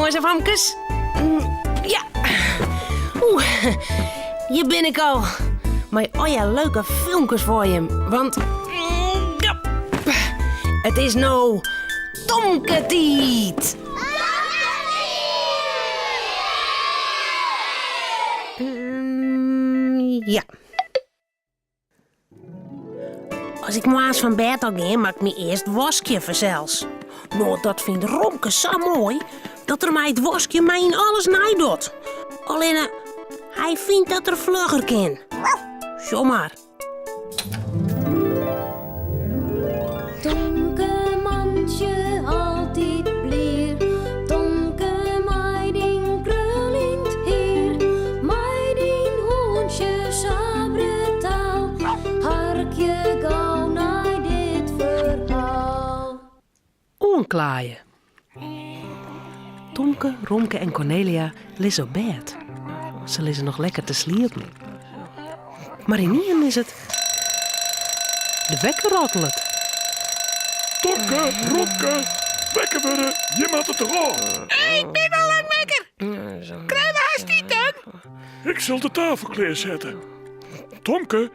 Jonges en famkes. Ja. Oeh, hjir bin ik al. Mei allegear leuke filmkes foar jim. Want ja, it is no Tomke-tiid. Ja. As ik moarns fan bêd ôf gean, moat ik my earst waskje fansels. No, dat fynt Romke sa moai dat er mei it waskjen my yn alles neidocht. Allinne, hy fynt dat er flugger kin. Sjoch mar. Tomke mantsje altyd blier, Tomke mei dyn kruljend hier, mei dyn hûntsje sa brutaal, harkje gau nei dit ferhaal. Oanklaaie. Tomke, Romke en Kornelia lizze op bêd. Se lizze noch lekker te sliepen. Mar ynienen is it. De wekker rattelet. Tomke, Romke, wekker wurde, jim moatte derôf. Ik bin al lang wekker. Krije we hast iten? Ik sil de tafel klearsette. Tomke,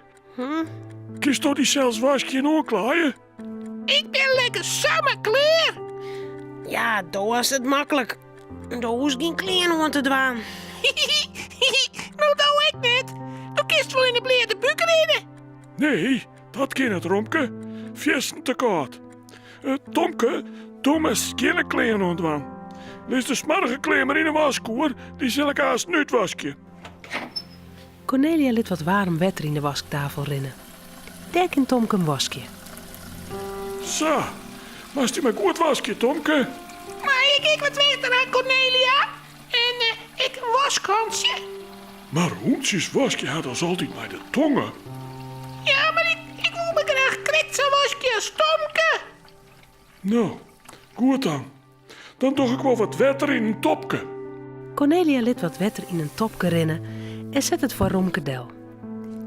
kinsto dysels waskje en oanklaaie? Ik bin lekker samar klear. Ja, do hast it maklik. Do hoechst gjin klean oan te dwaan. No, do ek net. Do kinst wol yn 'e bleate búk rinne. Nee, dat kin net, Romke. Fierstente kâld. Eh, Tomke, do moatst skjinne klean oandwaan. Lis de smoarge klean mar yn 'e waskkoer, dy sil ik aansten útwaskje. Kornelia lit wat waarm wetter yn de wasktafel rinne. Dêr kin Tomke him waskje. Sa, moatst dy mar goed waskje, Tomke. Mei ik ek wat wetter ha, Kornelia? En ek in waskhantsje? Mar hûntsjes waskje har dochs altyd mei de tonge? Ja, mar ik, ik wol my graach krekt sa waskje as Tomke. No, goed dan. Dan doch ik wol wat wetter yn in tobke. Kornelia lit wat wetter yn in tobke rinne en set it foar Romke del.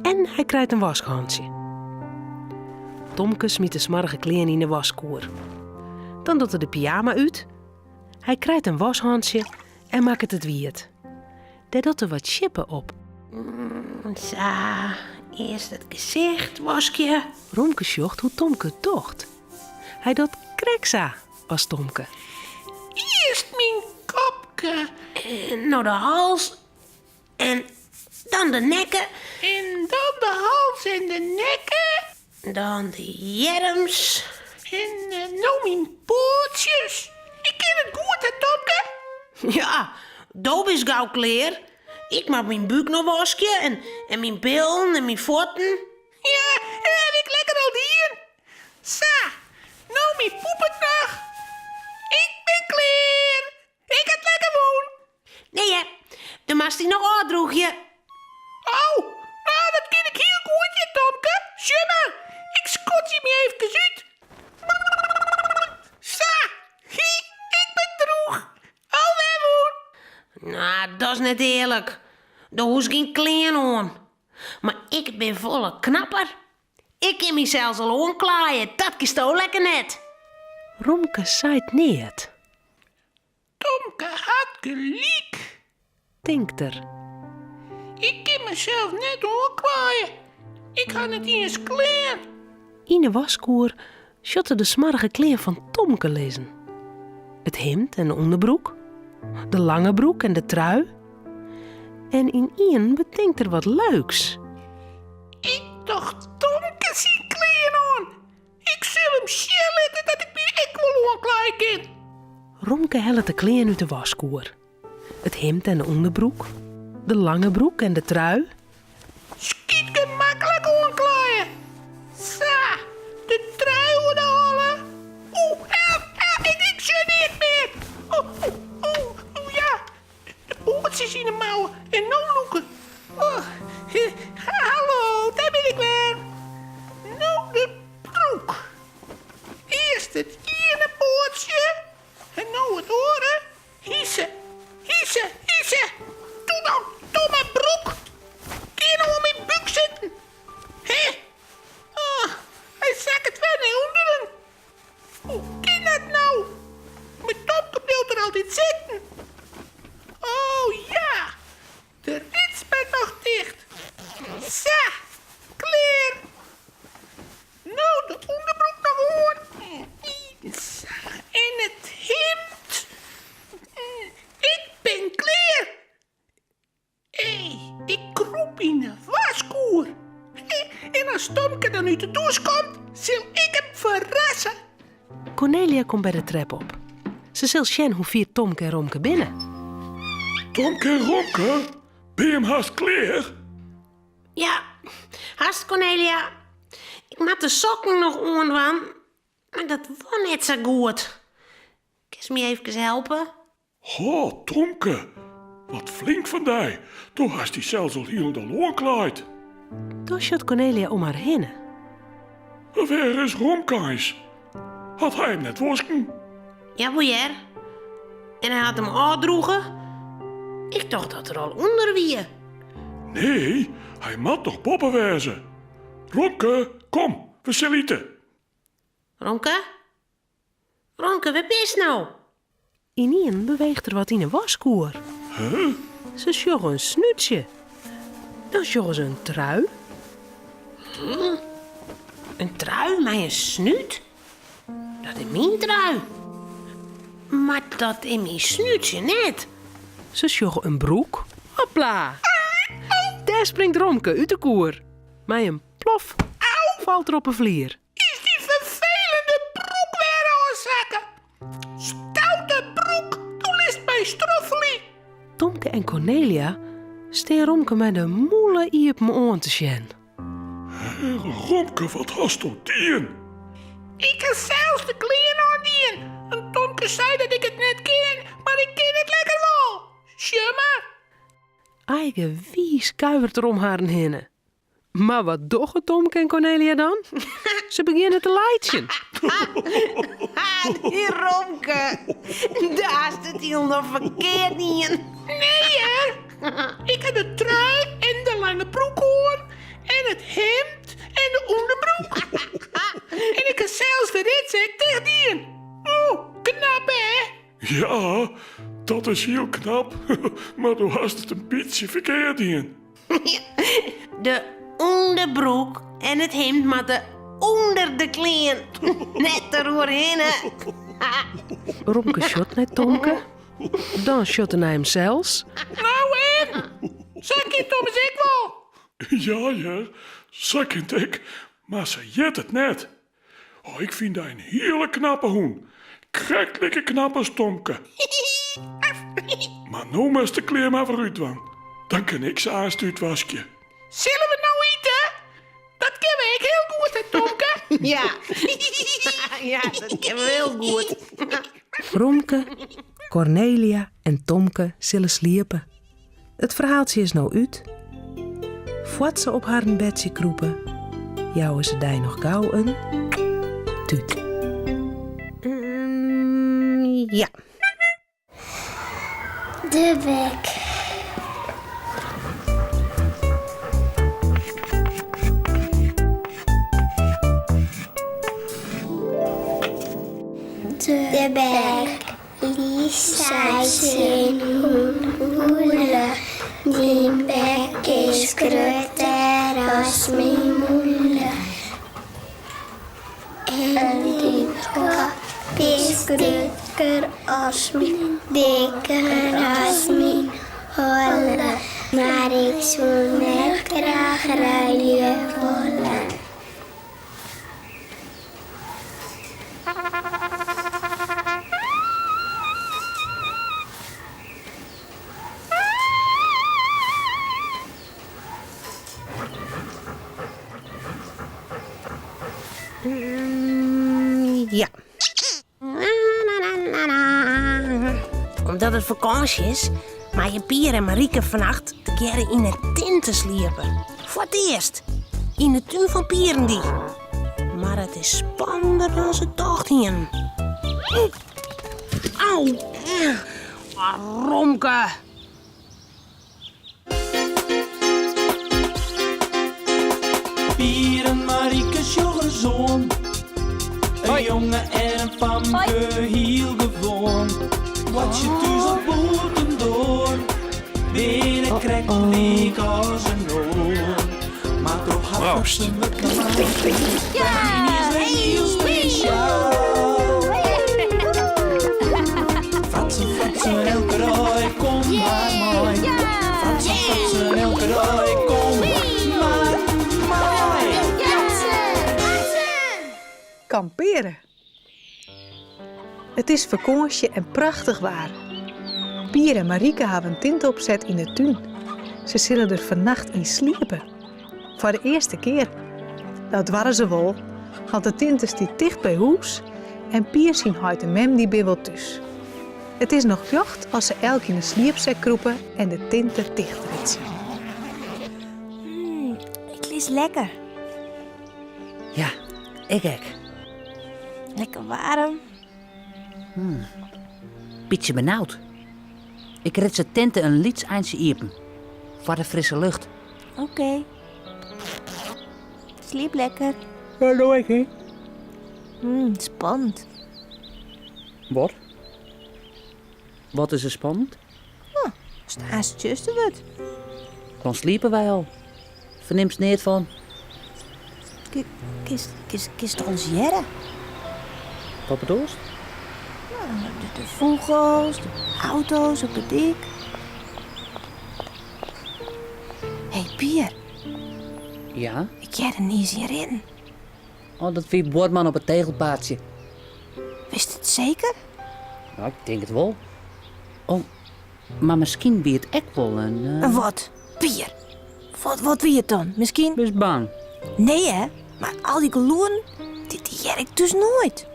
En hy krijt in waskhantsje. Tomke smyt de smoarge klean yn de waskkoer. Dan docht er de pyjama út. Hy krijt in waskhantsje en makket it wiet. Dêr docht er wat sjippe op. Sa, earst it gesicht waskje. Romke sjocht hoe't Tomke it docht. Hy docht krekt sa as Tomke. Earst myn kopke. En no de hals. En dan de nekke. En dan de hals en de nekke. Dan de earms. En no myn poatsjes. Ik kin it goed, hè, Tomke? Ja, do bist gau klear. Ik moat myn búk noch waskje en, en myn billen en myn fuotten. Ja, dat haw ik lekker al dien. Sa, no myn poepert noch. Ik bin klear. Ik ha it lekker wûn. Nee hè, do moatst dy noch ôfdrûgje. Oh, no dat kin ik hiel goed hear, Tomke. Sjoch mar, ik skodzje my eefkes út. Sa, hi, ik bin drûch. Alwer wûn. No, dat is net earlik. Do hoechst gjin klean oan. Mar ik bin folle knapper. Ik kin mysels al oanklaaie, dat kinsto lekker net. Romke seit neat. Tomke hat gelyk. Tinkt er. Ik kin mysels net oanklaaie. Ik ha net iens klean. Yn 'e waskkoer sjocht er de smoarge klean fan Tomke lizzen. It himd en de ûnderbroek, de lange broek en de trui. En ynienen betinkt er wat leuks. Ik doch Tomke syn klean oan. Ik sil him sjen litte dat ik my ek wol oanklaaie kin. Romke hellet de klean út de waskkoer. It himd en de ûnderbroek, de lange broek en de trui. Skyt gemaklik oanklaaie. Sa, de trui oer de holle. Oeh, help, help, ik, ik sjoch neat mear. Oeh, oeh, oeh, oeh, ja. De poatsjes yn 'e mouwe en no lûke. Oh, hallo, dêr bin ik wer. No de broek. Earst it iene poatsje en no it oare. Hise, hise, hise. Doe no, domme broek. Gean oan myn búk sitten. Hè? Oh, hy sakket wer nei ûnderen. Hoe kin dat no? Mei Tomke bliuwt er altyd sitten. Sa, klear. No de ûnderbroek noch oan. Sa, en it himd. Ik bin klear. Hé, ik krûp yn de waskkoer. En as Tomke dan út de dûs komt, sil ik him ferrasse. Kornelia komt by de trep op. Se sil sjen hoe fier Tomke en Romke binne. Tomke en Romke, binne jim hast klear? Ja, hast Kornelia. Ik moat de sokken noch oandwaan, mar dat wol net sa goed. Kinst my eefkes helpe? Ho, Tomke, wat flink fan dy. Do hast dysels al hielendal oanklaaid. Dan sjocht Kornelia om har hinne. Wêr is Romke eins? Hat hy him net wosken? Jawol hear. En hy hat him ôfdroege. Ik tocht dat er al ûnder wie. Nee, hy moat noch boppe wêze. Romke, kom, we sille ite. Romke? Romke, wêr bist no? Ynienen beweecht der wat yn 'e waskkoer. Huh? Se sjogge in snútsje. Dan sjogge se in trui. Hm? In trui mei in snút? Dat is myn trui. Mar dat is myn snútsje net. Se sjogge in broek. Hopla! Dêr springt Romke út de koer. Mei in plof falt er op 'e flier. Is dy ferfelende broek wer ôfsakke? Stoute broek, do litst my stroffelje. Tomke en Kornelia stean Romke mei de mûle iepen oan te sjen. Romke, wat hasto dien? Ik ha sels de klean oandien. En Tomke sei dat ik it net kin, mar ik kin it lekker wol. Sjoch mar. Eigenwiis kuiert er om harren hinne. Mar wat dogge Tomke en Kornelia dan? Se begjinne te laitsjen. Dy Romke, do hast it hielendal ferkeard dien. Nee hear, ik ha de trui en de lange broek oan en it himd en de ûnderbroek. En ik ha sels de rits ek ticht dien. Oeh, knap hè? Ja, dat is hiel knap, mar do hast it in bytsje ferkeard dien. De ûnderbroek en it himd moatte ûnder de klean, net deroerhinne. Romke sjocht nei Tomke, dan sjocht er nei himsels. No en? Sa kin it ommers ek wol. Ja hear, sa kin it ek, mar sa heart it net. Oh, ik fyn dy in hiele knappe hûn. Krekt like knap as Tomke. Mar no moatst de klean mar wer útdwaan. Dan kin ik se aanst útwaskje. Sille we no ite? Dat kinne we ek hiel goed, hè Tomke? Ja, ja, dat kinne we hiel goed. Romke, Kornelia en Tomke sille sliepe. It ferhaaltsje is no út. Foar't se op harren bedsje krûpe, jouwe se dy noch gau in tút. Ja. De bek. De bek. Lies sei tsjin hûn Oele, Dyn bek is grutter as myn mûle. En dyn kop is grutter as myn, dikker as myn holle. Mar ik soe net graach ruilje wolle. Ja. Omdat it fakânsje is, meie Pier en Marieke fannacht tegearre yn 'e tinte sliepe. Foar it earst. Yn de tún fan Pier-en-dy. Mar it is spannender dan se tocht hienen. Au! Ah, Romke! Pier en Marieke sjogge ris oan. In jonge en in famke, hiel gewoan. Boartsje thús of bûtendoar, binne krekt lyk as in oar. Proost. Ja! Hiel spesjaal. Fratsen, fratsen, elke dei, kom mar mei. Fratsen, fratsen, elke dei, kom mar mei. Kampeare. It is fakânsje en prachtich waar. Pier en Marieke hawwe in tinte opset yn de tún. Se sille der fannacht yn sliepe. Foar de earste kear. Dat doarre se wol, want de tinte stiet ticht by hûs en Pier syn heit en mem dy binne wol thús. It is noch ljocht as se elk yn 'e sliepsek krûpe en de tinte tichtritse. Ik lis lekker. Ja, ik ek. Lekker waarm. Hmm. Bytsje benaud. Ik rits de tinte in lyts eintsje iepen. Foar de frisse lucht. Oké. Sliep lekker. Ja, doe ik, hè. Hmm, spannend. Wat? Wat is der spannend? Oh, as it aanst tsjuster wurdt. Dan sliepe wy al. Fernimst neat fan. Kinst alles hearre. Wat bedoelst? De, de fûgels, de auto's op de dyk. Hé, Pier. Ja? Ik hearde niis ien rinnen. Oh, dat wie buorman op it tegelpaadsje. Witst it seker? Nou, ik tink it wol. Oh, mar miskien wie it ek wol in. Uh... In wat? Pier, wat, wat wie it dan? Miskien? Bist bang? Nee, hè? Mar al dy gelûden, dy, dy hear ik dus noait.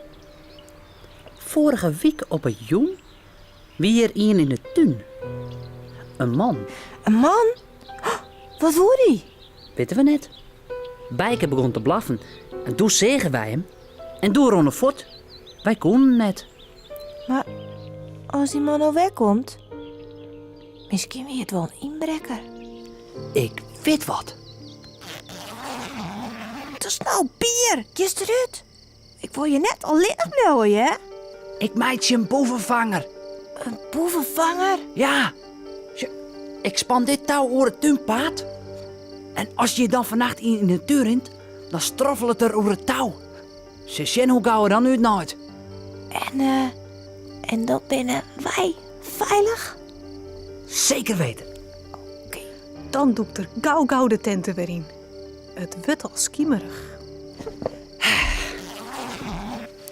Foarige wike op 'e jûn wie hjir ien yn de tún. In man. In man? Wat woe dy? Witte we net. Bijke begûn te blaffen en doe seagen wy him. En doe rûn er fuort. Wy koenen him net. Mar as dy man no wer komt, miskien wie it wol in ynbrekker. Ik wit wat. Dat is no, Pier, giest derút. Ik wol je net allinnich bliuwe, hear. Ik meitsje in boevefanger. In boevefanger? Ja. Ik span dit tou oer it túnpaad. En as hjir dan fannacht ien yn de tún rint, dan stroffelet er oer it tou. Silst sjen hoe gau er dan útnaait. En, eh, en dan binne wy feilich? Seker weten. Oké. Dan dûkt er gau gau de tinte wer yn. It wurdt al skimerich.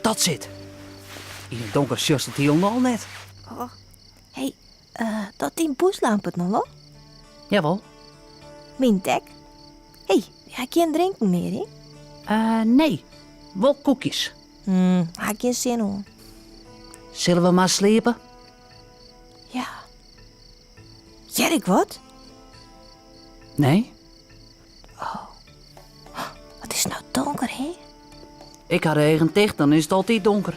Dat sit. Yn it donker sjochst it hielendal net. Oh. Hé, eh, docht dyn bûslamp it noch wol? Jawol. Myn ek. Hé, ha ik gjin drinken mear, hè? Eh, nee. Wol koekjes. Hmm, ha ik gjin sin oan. Sille we mar sliepe? Ja. Hear ik wat? Nee. Oh. It is no donker, hè? Ik ha de eagen ticht, dan is it altyd donker.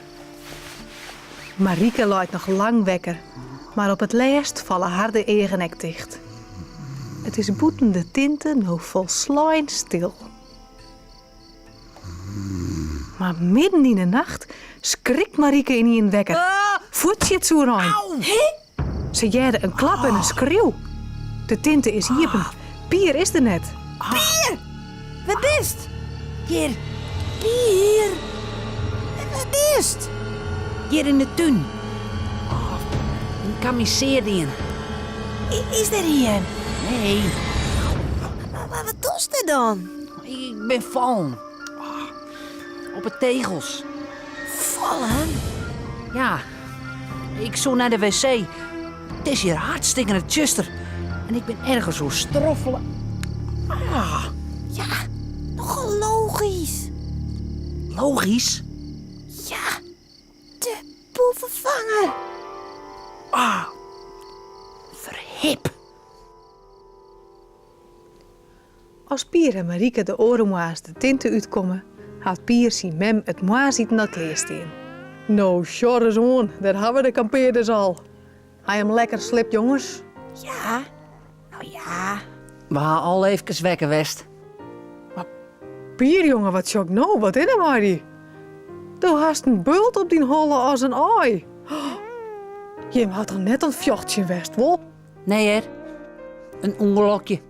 Marieke leit noch lang wekker, mar op it lêst falle har de eagen ek ticht. It is bûten de tinte no folslein stil. Mar midden yn 'e nacht skrikt Marieke ynienen wekker. Fuort sjit se oerein. Se hearde in klap en in skriuw. De tinte is iepen. Pier is der net. Pier! Wêr bist? Hjir. Pier! Wêr bist? Hjir yn de tún. Oh, in kamisear dien. Is der ien? Nee. Mar wat dochst dêr dan? Ik bin fallen. Op 'e tegels. Fallen? Ja. Ik soe nei de wc. It is hjir hartstikkene tsjuster. En ik bin ergens oer stroffele. Ah. Ja, nochal logysk. Logysk? Ja, de boevefanger. Ah, ferhip. As Pier en Marieke de oare moarns de tinte útkomme, hat Pier syn mem it moarnsiten al klearstean. No, sjoch ris oan, dêr ha we de kampearders al. Ha jim lekker sliept, jonges? Ja, no ja. We ha al eefkes wekker west. Mar Pier, jonge, wat sjoch ik no? Wat is der mei dy? Do hast in bult op dyn holle as in aai. Jim ha toch net oan it fjochtsjen west, wol? Nee hear, in ûngelokje.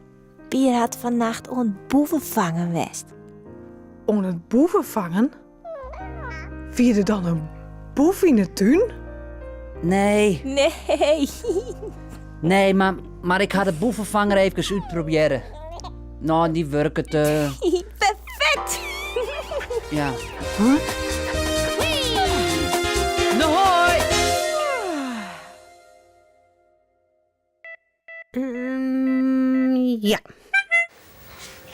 Pier hat fannacht oan it boevefangen west. Oan it boevefangen? Wie der dan in boef yn 'e tún? Nee. Nee. Nee, mar, mar ik ha de boevefanger eefkes útprobearre. No, dy wurket. Perfekt! Ja. Huh? No, hoi! Mm, ja.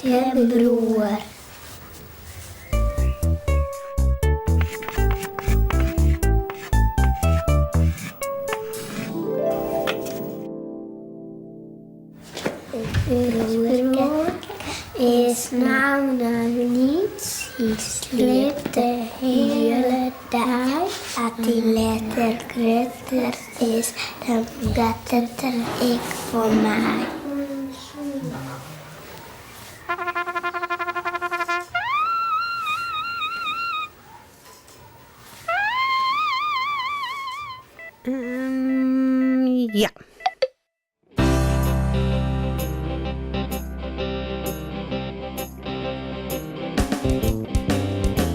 De broer. It broerke is no noch lyts, hy sliept de hiele dei. As hy letter grutter is, dan praat er ek wol mei. Ja.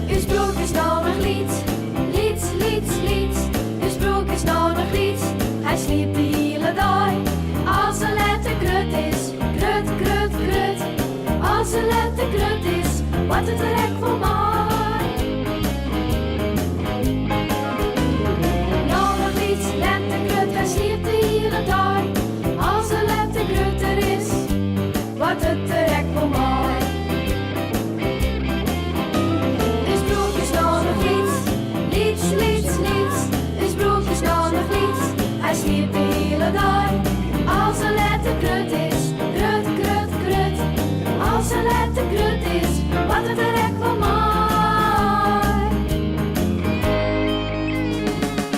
Us broerke is no noch lyts, lyts, lyts, lyts. Us broerke is no noch lyts, hy sliept de hiele dei. As er letter grut is, grut, grut, grut. As er letter grut is, boartet er ek wol mei. No noch lyts, letter grut, hy sliept de hiele dei. As er letter grutter is, boartet er ek wol mei. Us broerke is no noch lyts, lyts, lyts, lyts. Us broerke is no noch lyts, hy sliept de hiele dei. As er letter grut is, grut, grut, grut. As er letter grut is, boartet er ek wol mei.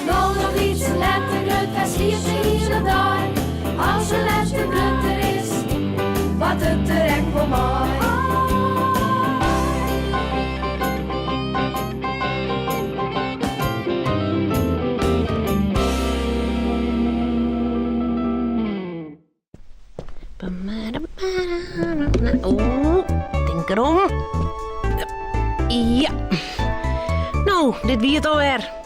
No noch lyts, letter grut, hy sliept de hiele dei. As er letter grutter is, boartet er ek wol mei. Oeh, tink derom. Ja. No, dit wie it alwer.